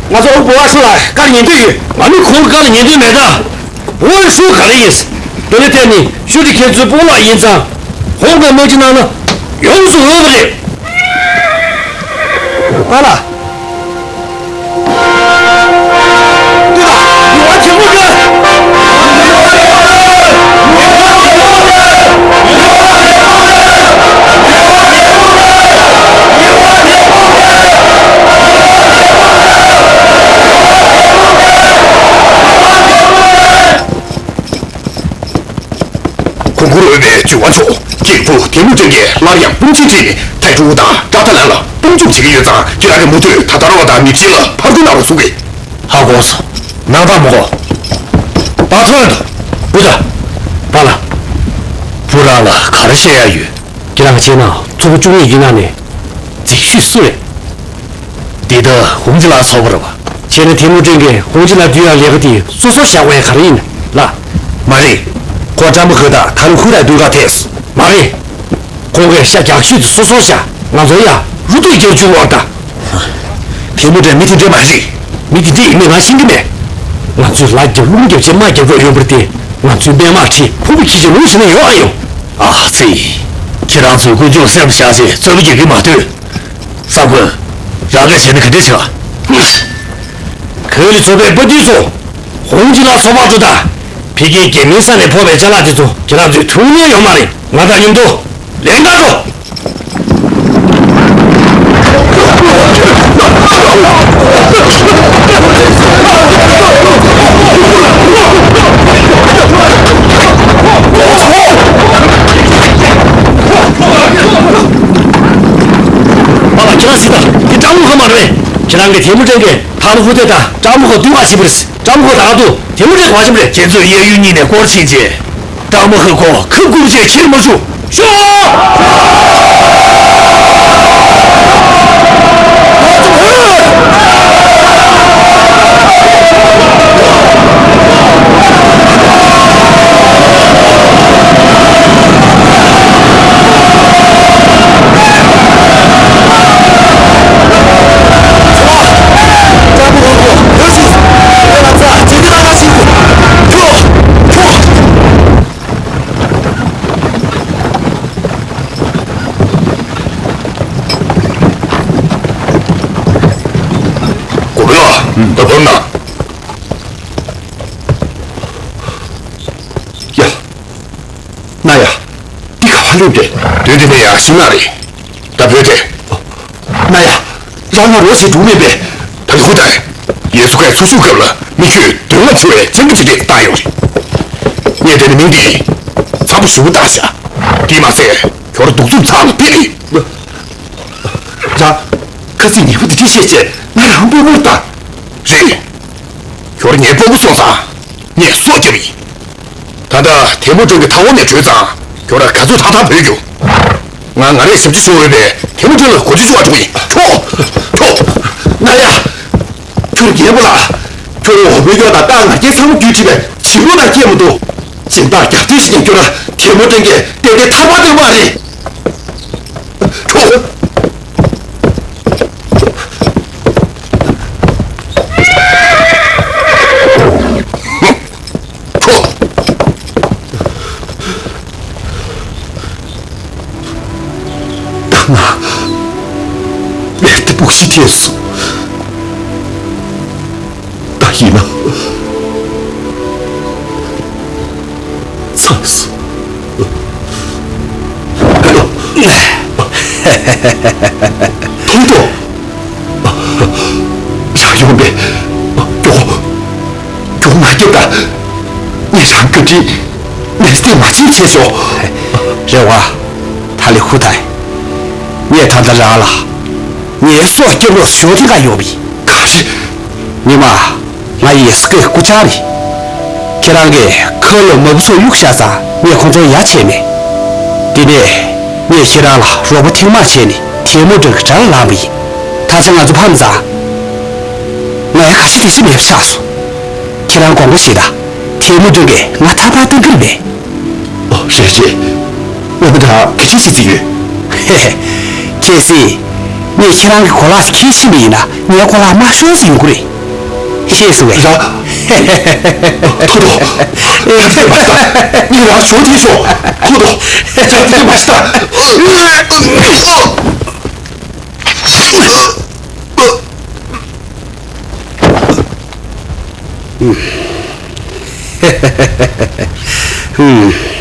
ང་ཚོ་ཨོ་བོ་བ་ཧྲུ་ལ་བཀའ་ཉན་འདོད་ཡོད། ང་ནི་ཁོང་གི་བཀའ་ལ་ཉན་འདོད་མེད་ད། བོར་ཧྲུ་ག་རེ་ཡིན། དེ་ལ་བརྟེན་ནས་ཤུ་ཏི་ཁྱེད་ཚོའི་སྤོ་ལགས་ཡིན་ཙང་། ཁོང་གིས་དམག་སྤྱི་གནང་ན་ཡོངས་སུ་འོས་པ་རེད། པཱ་ལགས། གོང་བཀུར་འོས་པའི་ཇུས་ཝང་མཆོག་སྐྱེས་བུ་དེ་མུ་ཀྲེང་གིས་སླར་ཡང་དཔུང་ཆེན་ཁྲིད་ནས་ཐའི་ཀྲུའུ་དང་ཀྲ་ཐ་ལན་ལ་དཔུང་འཇུག་བྱེད་ཀྱི་ཡོད་ཙང་ཁྱེད་རང་གིས་མུ་མཐུད་ད་ཐར་བ་དང་མི་ཆེན་ལ་ཕར་རྒོལ་གནང་རོགས་གསུང་གི། ཧ་གོ་སོང་། སྣང་དག་མ་གོ། པཱ་ཐོན་དང་། བུ་དང་། པཱ་ལགས། བུ་རང་ལ་ག་རེ་བཤད་ཡ་ཡོད། ཁྱེད་རང་གིས་བྱས་ན་ཚོགས་པ་བཅུ་གཉིས་ཀྱི་ནང་ནས་རྫིག་ཤོས་སུ་རེད། འདི་ད་ཧུང་ཅི་ལགས་ཚོགས་པ་རེད་པ། བྱས་ན་ཐེ་མུ་ཀྲེང་གིས་ཧུང་ཅི་ལགས་བསྡུ་ཡག་ལས་ཀ་དེ་སོ་སོར་བཞག་པ་ཡང་ག་རེ་ཡིན་ལ། མ་རེད། ཁོ་ཀྲམ་པ་ཁོས་ད་ད་རུང་ཧུ་ར་བསྡུ་ག་ཐེས། མ་རེད། ཁོང་གིས་ཤ་རྒྱག་ཤོས་དེ་སོ་སོར་བཞག་ང་ཚོ་ཡང་རུ་ཏོག་རྒྱག་བཅུག་བར་ད། ཐེ་མུ་ཀྲེང་མི་དེ་འདྲས་མ་རེད། མི་དེ་འདྲས་ཡིན་མིན་ང་ཤེས་ཀྱི་མེད། ང་ཚོས་ལ་རྒྱབ་རླུང་རྒྱབ་བྱས་དམག་རྒྱབ་རོགས་ཡོང་བར་བརྟེན། ང་ཚོའི་སྨན་དམག་ཁྲིད་ཕུང་པོ་ཁྱི་ཞིག་ལུང་ཞིག་ན་ཡོང་ཨ་ཡོང་། ཨ་ཙི། ཁྱེད་རང་ཚོས་དཀོན་མཆོག་སེམས་བཞག་བྱས་རྩོད་པ་རྒྱག་གི་མ་ཐུབ། ས་ཁོས། རང་ག་བྱས་ན་ག་འདྲས་བྱ། ག་ལི་ཚོ་པའི་དཔའ་ཐུལ་ཚོ། ཧོང་ཅི་ལ་ཚོ་དམག་འགྲོ་དང་། ཕི་ཀའི་རྒྱལ་མིའི་ས་ནས་ཕོག་པའི་ཅ་ལག་དེ་ཚོ་ཁྱེད་རང་ཚོས་ཐུག་ཉན་ཡོད་མ་རེད། ང་དང་མཉམ་དུ། ལེན་ག་འགྲོ། ཨ་ཁྱེད་རང་གཟིགས་དང་། འདི་ཀྲང་མོ་ཧོ་མ་རེད། ཁྱེད་རང་གིས་ཐེ་མུ་ཀྲེང་གིས་ཐང་ཧུ་ཏེ་དང་ཀྲང་མོ་ཧོ་བསྟུན་པ་བྱེད་པ་རེད། ཀྲང་མོ་ཧོ་ད་ག་འདུག་ཐེ་མུ་ཀྲེང་ག་པར་ཕྱིན་པ་རེད། ཁྱེད་ཚོས་གཡས་གཡོན་གཉིས་ནས་སྐོར་ཕྱིན་རྗེས། ཀྲང་མོ་ཧོ་ཁོ་ཁབ་སྐུམ་བྱས་ཕྱིར་མ་བཅུག་ཤོག་གོ་བོ་ལགས། ད་བབས་ན། ཡ། ན་ཡ། འདི་ག་པར་སླེབས་རེད། དོན་དེ་ནས་ཡང་ཤི་ན་རེད། ད་བོད་དེ། ན་ཡ། རང་ང་རོ་ཞིག་འགྲོ་མེད་པས། ད་ལི་ཧུ་ཏའི། ཡེ་སུ་ཁའི་འཚོ་བཞུགས་སྐབས་ལ་མི་ཁྱོད་དོན་ལ་འཚེ་བའི་སྤྱང་ཀི་ཅིག་རེད་བཏང་ཡོང་རེད། ངས་དེ་ནི་མིང་འདི། ཚ་པོ་ཞུ་བཏང་བཞག་དེ་མ་ཟད་ཁྱོད་ར་གདུག་རྩུབ་ཚང་ལ་ཕེབས་རེད། རང་། ཁ་ཚིག་ཉེས་པོ་དེ་འདྲ་བཤད་བྱས་ང་རང་དཔོན་པོར་བཏང་། རེད། ཁྱོད་ར་ངའི་དཔོན་པོ་སོང་ཙང་ངས་སྲོག་བསྐྱབས་ཡིན། ད་ལྟ་ཐལ་མོ་སྒྲོན་གྱི་མཐའ་འཁོར་ནས་བྲོས་ཙང་ཁྱོད་ར་ག་ཚོད་ཐག་ཐག་བུད་རྒྱུ། ང་ང་རས་ཞབས་ཕྱི་ཞུ་འོས་པའི་ཐལ་མོ་སྒྲོན་ལ་གོ་ཆོད་ཞུ་བ་འགྲོ་གི་ཡིན། ཁྱོ། ཁྱོ། ན་ཡ། ཁྱོད་རྒན་པོ་ལགས། ཁྱོད་འོ་བོད་སྐྱོར་དང་རྟགས་ང་རྒྱལ་ཚང་མ་བརྒྱུད་ཁྲིད་པའི་བྱིས་པོ་དང་སྐྱེས་མ་འདུག་སྦྱིན་བདག་རྒྱ་སྟོན་ཞིག་ཀྱང་ཁྱོད་ར་ཐལ་མོ་སྒྲོན་གྱིས་ཏན་ཏན་ཐར་པ་གཏོང་མ་རེད། ཁྱོ། ཁྱོ། ད་ང་ལས་དེ་སྦུག་ཤི་ཐེབས་སོང་། ད་ཡིན་ན་ཚར་སོང་། ཐོང་ཐོང་། རང་ཡོང་པས་མགྱོགས་མགྱོགས་མ་སྐྱོབ་དང་། ངས་རང་བཀའ་དྲིན་ལས་སྟེང་མ་ཕྱིན་བྱས་ཤོག་རེ་བ། ཐ་ལི་ཧུ་ཐའི། ངས་ད་ལྟ་རང་ལ་ངའི་སྲོག་སྐྱོབ་རོགས་ཞུ་ཐེངས་ཀ་ཡོད་པ་ཡིན། ག་རེ། ཉི་མ། ང་ཡི་སྐད་སྐུ་ཆ་རེད། ཁྱེད་རང་གིས་ཁ་ལོ་མ་བུ་ཚོ་གཡུག་བཞག་ཙང་ངས་ཁོང་ཚོར་ཡ་བྱས་མེད། དེ་ནས་ངས་ཁྱེད་རང་ལ་རོགས་པ་ཐེངས་མང་བྱས་ནས་ཐལ་མོ་སྒྲོན་གྱི་དགྲ་ལ་ལངས་པ་ཡིན། ད་ཆ་ང་ཚོ་ཕམ་ཙང་། ང་ཡ་ག་ཤི་དེ་ཤི་མེད་པ་ཆགས་སོང་། ཁྱེད་རང་དགོངས་པ་བཞེས་དང་། ཐལ་མོ་སྒྲོན་གྱིས་ང་ཐར་པ་གཏོང་གི་རེད་པས། ཨོ་རེད་རེད། སློབ་མ་དང་ག་ཅི་བྱེད་རྩིས་ཡོད། ཧེ་ཧེ། གལ་སྲིད། ངས་ཁྱེད་རང་གི་གོ་ལག་ཅིག་ཁྱེར་ཕྱིན་པ་ཡིན་ན་ངའི་གོ་ལག་དམར་ཤོག་ཅིག་ཡོང་གི་རེད། ཤེས་སོང་ངས། ར། ཧེ་ཧེ། ཐོ་ཐོ། ཨེ། ད་ཚོད་མ་ཤེས་ད། ངས་རང་ཞོ་དེ་ཤོག་ཐོ་ཐོ། ད་ཚོད་མ་ཤེས་ད། ཧུམ།